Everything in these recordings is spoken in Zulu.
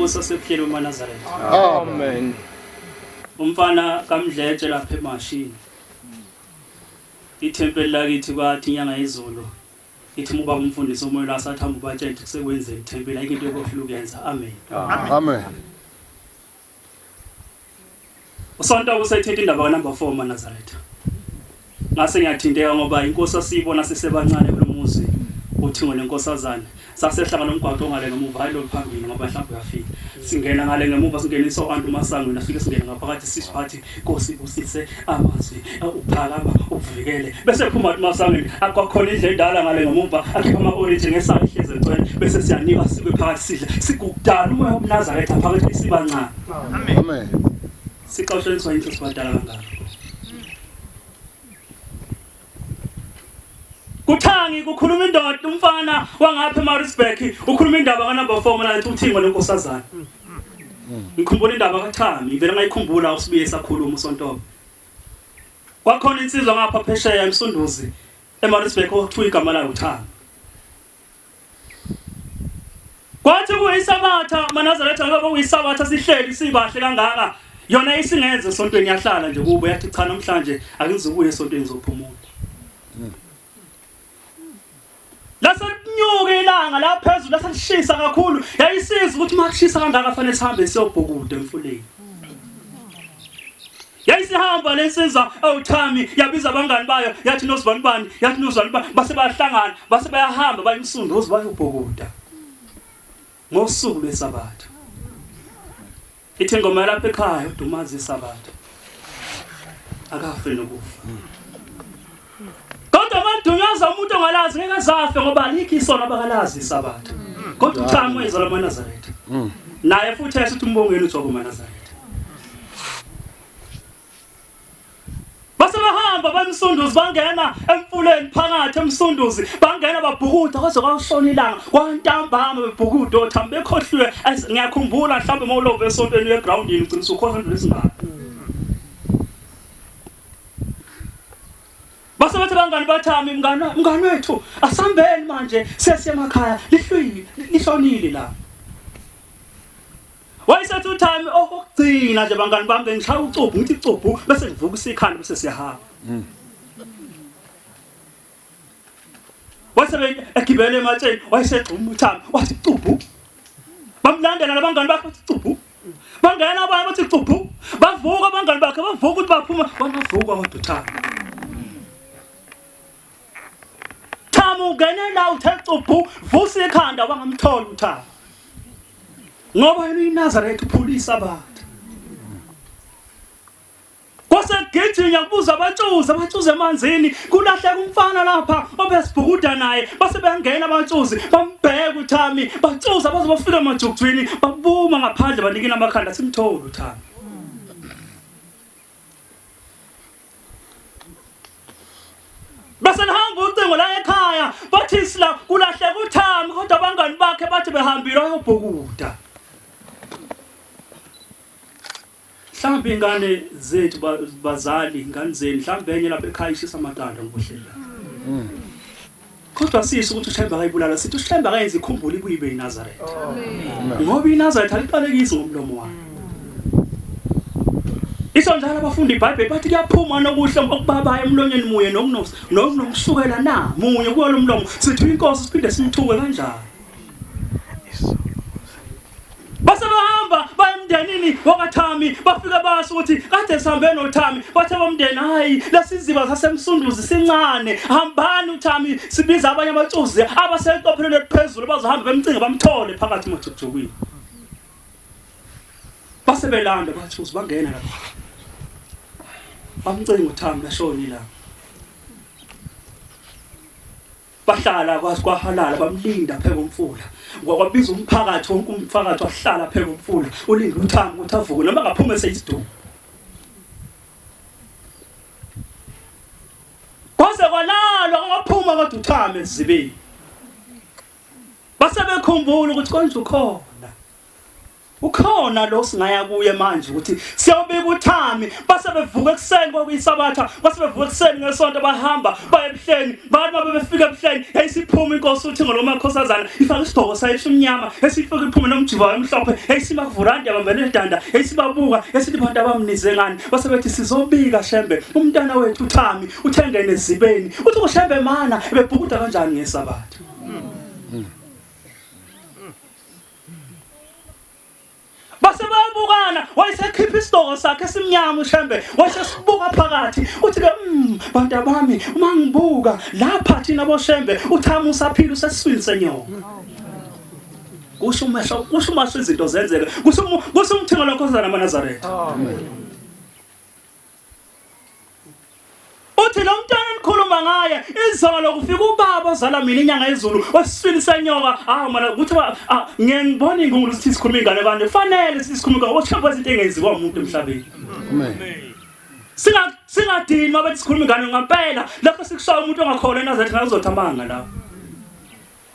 Amakhosi asebuhleni bamaNazaretha. Amen. Umfana kaMdletshe lapha emashini. Ithempeli lakithi kwathi inyanga yezulu ithi uma ubaba umfundisi umoya lasathi hamba ubatshele ukuthi kusekwenzeni ithempeli ayikho into yokohlula ukuyenza. Amen. Amen. Usonto usethethe indaba ka number 4 maNazaretha. Ngase ngiyathinteka ngoba inkosi asiyibona sisebancane kulomuzi uthingo lenkosazane. Sasehla ngalomgwaqo ngale ngemuva hayi lo phambili ngoba mhlawumbe uyafika. Singena ngale ngemuva singenisa uantu masangweni afike singene ngaphakathi sisiphathi Nkosi busise amazwi uphakama uvikele bese phuma masangweni akwakhona indlu endala ngale ngemuva akhipha ama-orange ngesalo ihlezi egcwele bese siyanikwa sibe phakathi sidle sikudala umoya wobunazaretha phakathi sibancane. Amen. Sixosheniswa yinto sibadala kangaka. Kuthangi kukhuluma indoda umfana wangapha eMaritzburg ukhuluma indaba ka number 4 mina ethi uthingo lenkosazana. Ngikhumbula indaba kaThami ngivele ngayikhumbula usibuye sakhuluma uSontobe. Kwakhona insizwa ngapha phesheya eMsunduzi eMaritzburg okuthiwa igama layo uThami. Kwathi kuyisabatha maNazaretha ngoba kuyisabatha sihleli sibahle kangaka yona isingeze esontweni yahlala nje kubo yathi cha namhlanje angizukuya esontweni ngizophumula. Laselinyuka ilanga la phezulu laselishisa kakhulu yayisiza ukuthi uma kushisa kangaka fanele sihambe siyobhukuda emfuleni. Yayisihamba lensizwa ewuthami yabiza abangani bayo yathi nosibanibani yathi nosibanibani base bayahlangana base bayahamba bayimsunduzi bayobhukuda ngosuku lwesabatha. Ithi ingoma yalapha ekhaya udumaza isabatha akafe nokufa. Kodwa madunyazwa umuntu ongalazi ngeke azafe ngoba alikho isono abakalazi isabatha. Kodwa uThami wezwa lamaNazaretha. Naye futhi esithi umbongeni uthi wakumaNazaretha. Base bahamba bamsunduzi bangena emfuleni phakathi emsunduzi bangena babhukuda kwaze kwashona ilanga kwantambama bebhukuda othami bekhohliwe ngiyakhumbula mhlawumbe uma ulove esontweni uye egroundini ugcina usukhohlwa into lesingaka Base bathi bangani bathami mngani mngani wethu asambeni manje sesiye emakhaya lihlwile lishonile la Wayesethi uThami okugcina nje bangani bami ngishaya ucubhu ngithi cubhu bese ngivuka isikhanda bese siyahamba. Wasebe egibele ematsheni wayesegxuma uThami wathi cubhu. Bamlandela labangani bakhe bathi cubhu. Bangena abanye bathi cubhu. Bavuka abangani bakhe bavuka ukuthi baphuma bangavuka kodwa uThami. Thami ungene la uthe cubhu vusa ikhanda wangamthola uThami. Ngoba yena uyiNazaretha uphulisa abantu. Kwase kugijinya kubuza abatshuzi abatshuzi emanzini kulahleka umfana lapha obesibhukuda naye base beyangena abatshuzi bambheka uThami batshuza baze bafika emajukujwini babuma ngaphandle banikina amakhanda simthole uThami. Bese lihamba ucingo la ekhaya bathi sila kulahleka uThami kodwa abangani bakhe bathi behambile ayobhukuda. Mhlawumbe ingane zethu bazali ingane zenu mhlawumbe enye lapha ekhaya ishisa amaqanda ngokuhlela. Kodwa sisho ukuthi uShembe akayibulala sithi uShembe akayenza ikhumbule ibuye ibe iNazaretha. Ngoba iNazaretha aliqalekisi ngomlomo wayo. Isho njalo abafundi iBhayibheli bathi kuyaphuma nokuhle okubabayo emlonyeni muye nokunokusukela na munye kuwo lo mlomo sithi inkosi siphinde simthuke kanjani. Base bahamba baye emndenini wakaThami bafike basho ukuthi kade sihambe noThami bathe bomndeni hayi lesiziba sasemsunduzi sincane hambani uThami sibiza abanye abatshuzi abaseqophelweni eliphezulu bazohamba bemcinga bamthole phakathi emajukujukwini base belanda batshuzi bangena lapha bamcinga uThami lashona ilanga Bahlala kwazi kwahalala bamlinda pheka umfula. Kwabiza umphakathi wonke umphakathi wahlala pheka umfula ulinda uThami ukuthi avuke noma ngaphume seyisidumbu. Kwaze kwalalwa kwaphuma kodwa uThami ezibeni. Base bekhumbula ukuthi konje ukhona. Ukhona lo singaya kuye manje ukuthi siyobika uThami base bevuka ekuseni kwakuyisabatha base bevuka ekuseni ngesonto bahamba baye ebuhleni bathi uma befika ebuhleni yayisiphuma inkosi uthi ngolomakhosazana ifaka isigqoko sayo esimnyama esifika iphume nomjiva wemhlophe yayisima kuvurandi yabambele idanda yayisibabuka yasithi bantu abamnize ngani base bethi sizobika Shembe umntana wethu uThami uthengene ezibeni uthi kuShembe mana ebebhukuda kanjani ngesabatha Base bayabukana, wayesekhipha isigqoko sakhe esimnyama uShembe, wayesesibuka phakathi. Uthi ke bantu abami, uma ngibuka lapha thina boShembe, uThami usaphila usesiswini senyoka. Kusho umehlo, kusho uma izinto zenzeka, kusho kusho umthingo lonkosazana amaNazaretha. Amen. Uthi lo mntwana enikhuluma ngaye izolo kufika ubaba ozala mina inyanga yezulu osiswini senyoka. Ah mana kuthi ah, ngiye ngibona ingungulu sithi sikhuluma ingane kanje fanele sithi sikhuluma ingane othemba izinto engenziwa umuntu emhlabeni. Amen. Singa singadini mabethi sikhuluma ingane ngempela lapho sikushaya umuntu ongakholwa eNazaretha nakuzothi amanga lawo.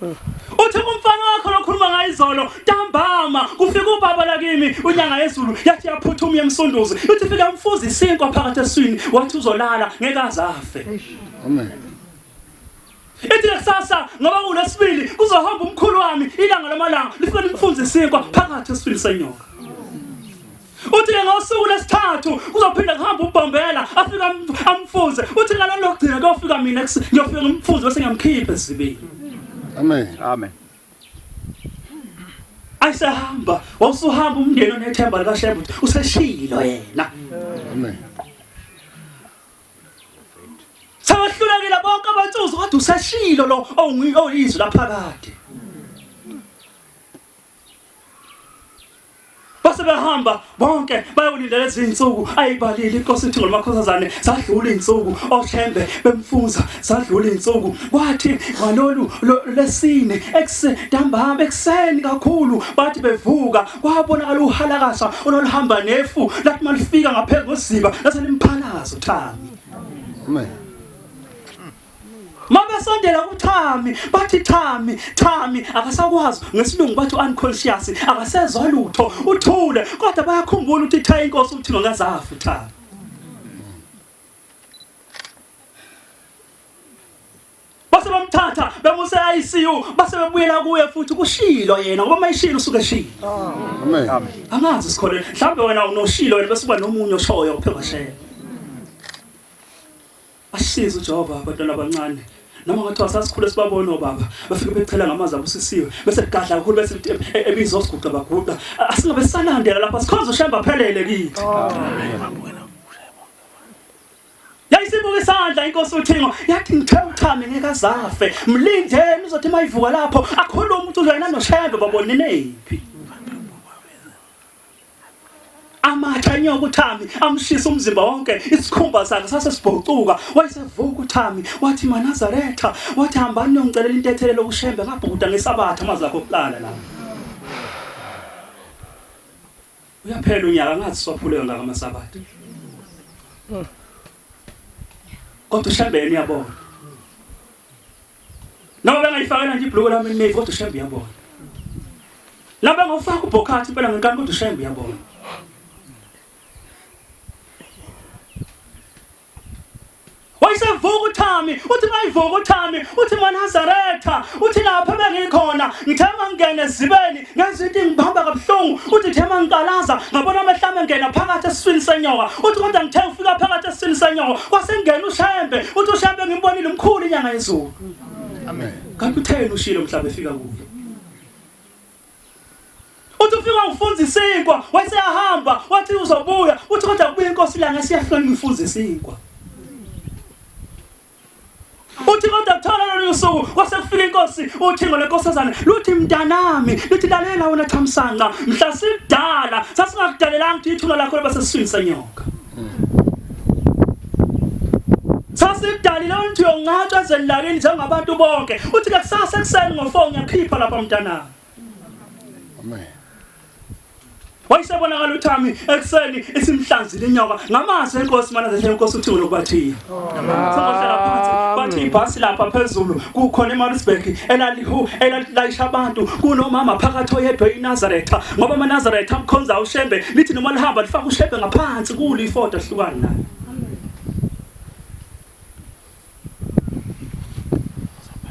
Uthi umfana wakho lokhuluma ngayo izolo ntambama kufika ubaba lakimi unyanga yezulu yathi yaphuthuma yemsunduzi uthi fika mfuza isinkwa phakathi eswini wathi uzolala ngeke azafe. Amen. Ithi kusasa ngoba kulesibili kuzohamba umkhulu wami ilanga lamalanga lifike limfunze isinkwa phakathi eswini senyoka. Uthi ke ngosuku lesithathu kuzophinda kuhamba uBhombela afike amfuze. Uthi ngalelo lokugcina kuyofika mina ngiyofika ngimfuze bese ngiyamkhipha esibili. Amen. Amen. Ayisehamba, wawusuhamba umndeni onethemba likaShembe ukuthi useshilo yena. Amen. Sebehlulekile bonke abantshuzi kodwa useshilo lo oyizwi laphakade. Base behamba bonke bayolinda lezi zinsuku ayibalile inkosi ithi ngolmakhosazane zadlula izinsuku oshembe bemfuza zadlula izinsuku kwathi ngalolu lesine ekuse ntambama ekuseni kakhulu bathi bevuka kwabonakala uhalakasha ololuhamba nefu lathi malifika ngaphezu kwesiziba lase limphalaza uThami. Amen. Mabesondela kuThami bathi Thami Thami akasakwazi ngesilungu bathi unconscious akasezwa lutho uthule kodwa bayakhumbula ukuthi itha inkosi uthi ngokazafa uThami base bamthatha bemuse ICU base bebuyela kuye futhi kushilo yena ngoba mayishilo usuke eshilo. Amen. Angazi sikhole mhlawumbe wena unoshilo wena bese uba nomunye oshoyo kuphekwa shela. Asisize uJehova abantwana abancane. Noma ngathiwa sasikhule sibabona obaba bafike bechela ngamanzi abusisiwe bese ligadla kakhulu bese lithi ebizwa siguqa baguqa asingabe sisalandela lapha sikhonza uShembe aphelele kithi. Yayisibuka isandla inkosi uThingo yathi ngithe uThami ngeke azafe mlindeni uzothi mayivuka lapho akhulume ukuthi wena noShembe babonenephi. Amathe anyoka uThami amshisa umzimba wonke, isikhumba sakhe sase sibhocuka. Wayesevuka uThami wathi maNazaretha, wathi hambani niyongicelela intethelelo kuShembe ngabhukuda ngeSabatha amazwi akhe okuqala la. Uyaphela unyaka ngathi siwaphule kangaka amaSabatha. Kodwa uShembe yena uyabona. Noma bengayifakela nje ibhuluko lami elinavy kodwa uShembe uyabona. Noma bengawufaka ubhokhathi impela ngenkani kodwa uShembe uyabona. Wayesevuka uThami, uthi mayivuka uThami, uthi maNazaretha, uthi lapha bengikhona, ngithe mangingena ezibeni, ngezwa into ingibamba kabuhlungu, uthi ngithe mangikalaza, ngabona amehlo ami engena phakathi esiswini senyoka. Uthi kodwa ngithe ngifika phakathi esiswini senyoka, kwase ngena uShembe, uthi uShembe ngimbonile umkhulu inyanga yezulu. Amen. Kanti utheni ushilo mhlawumbe efika kuye. Uthi ufika ngifunza isinkwa, wayeseyahamba, wathi uzobuya, uthi kodwa kubuya inkosi ilanga siyafika ngifunza isinkwa. Uthi kodwa kuthola lolu suku kwase kufika inkosi uthingo lenkosazane luthi mntanami luthi lalela wena Thamsanqa mhla sidala sasingakudalelanga ukuthi ithuna lakho libe sesiswini senyoka. Sasidalile ukuthi uyonqatshwa ezweni lakini njengabantu bonke. Uthi ke kusasa ekuseni ngo-4 ngiyakhipha lapha mntanami. Amen. Wayesebonakala uThami ekuseni isimhlanzile inyoka ngamazwi enkosi mana zehle inkosi uthi unokubathiya. Sokohlala phansi bathi ibhasi lapha phezulu kukhona eMaritzburg elalihu elalilayisha abantu kunomama phakathi oyedwa iNazaretha ngoba amaNazaretha amkhonza uShembe lithi noma lihamba lifaka uShembe ngaphansi kulo ifoto hlukani naye.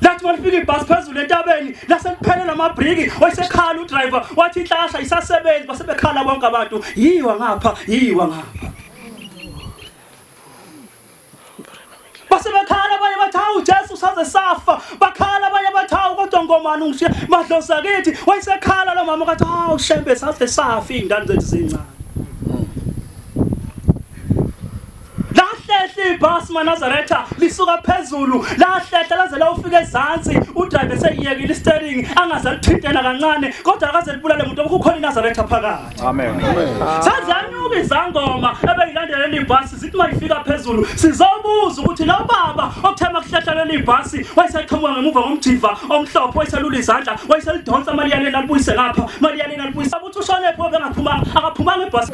Lathi malifika ibhasi phezulu entabeni laseliphelela amabhriki wayesekhala udriver wathi inhlasha isasebenzi basebekhala bonke abantu yiwa ngapha yiwa ngapha basebekhala abanye bathi hawu Jesu saze safa bakhala abanye bathi hawu kodwa ngomani ungishiya madlozi akithi wayesekhala lo mama kathi hawu shembe saze safa iy'ngane zethu zincane Lahlehla ibhasi maNazaretha lisuka phezulu lahlehla laze lawufika ezansi udriver eseyiyekile isteering angaze alithintela kancane kodwa akaze libulale muntu kukhona iNazaretha phakathi. Amen. Sazanyuka izangoma ebeyilandela leli bhasi zithi mayifika phezulu sizobuza ukuthi lo baba okuthe makuhlehla leli bhasi wayeseqhamuka ngemuva ngomjiva omhlophe wayeselula izandla wayeselidonsa maliyaleni alibuyise ngapha maliyaleni alibuyise ukuthi ushonephi obengaphumanga akaphumanga ebhasi.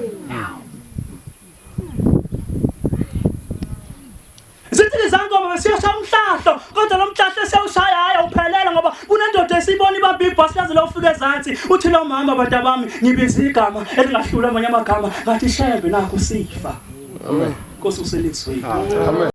Zithi izangoma besiyosha umhlahlo kodwa lo mhlahlo esiyawushaya hayi awuphelele ngoba kunendoda esiyibona ibambe ibhasi laze lawufika ezansi uthi lo mama bantu bami ngibiza igama elingahlula amanye amagama ngathi shembe nakho sifa. Amen. Nkosi uselizwini. Amen.